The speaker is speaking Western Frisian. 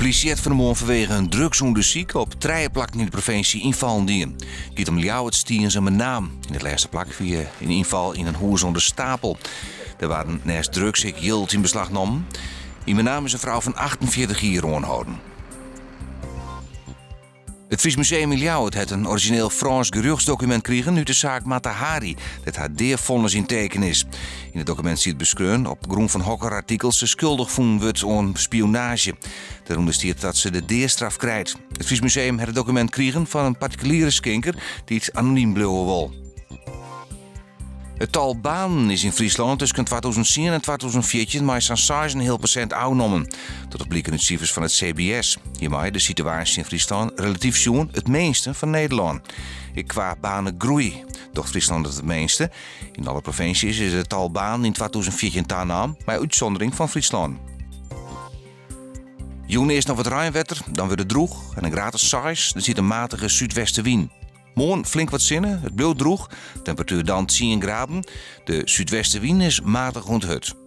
plysje hat fan 'e moarn fanwege in drugsûndersyk op trije plakken yn de provinsje ynfallen dien. It giet om Ljouwert, Stiens en Menaam. Yn it lêste plak wie in ynfal yn in hûs oan de Stapel. Der waarden neist drugs ek jild yn beslach nommen. Yn Menaam is in frou fan 48 jier oanholden. It Fries Museum yn Ljouwert hat in orizjineel Frânsk gerjochtsdokumint krigen út de saak Mata Hari, dêr't har deafonnis yn tekene is. Yn it dokumint stiet beskreaun op grûn fan hokker artikels se skuldich fûn wurdt oan spionaazje. Dêrûnder stiet dat se de deastraf krijt. It Fries Museum hat it dokumint krigen fan in partikuliere skinker dy't anonym bliuwe wol. It tal banen is yn Fryslân tusken 2010 en 2014 mei sa'n 6,5% ôfnommen. Dat docht bliken út sifers fan it CBS. Hjirmei de situaasje yn Fryslân relatyf sjoen it minste fan Nederlân. Ek kwa banegroei docht Fryslân it it minste. Yn alle provinsjes is it tal banen yn 2014 tanaam, mei útsûndering fan Fryslân. Jûn earst noch wat reinwetter, dan wurdt it drûch en in graad as seis. Der stiet in matige súdwestewyn. Moarn flink wat sinne, it bliuwt drûch. Temperatuer dan tsien graden. De súdwestewyn is matich oant hurd.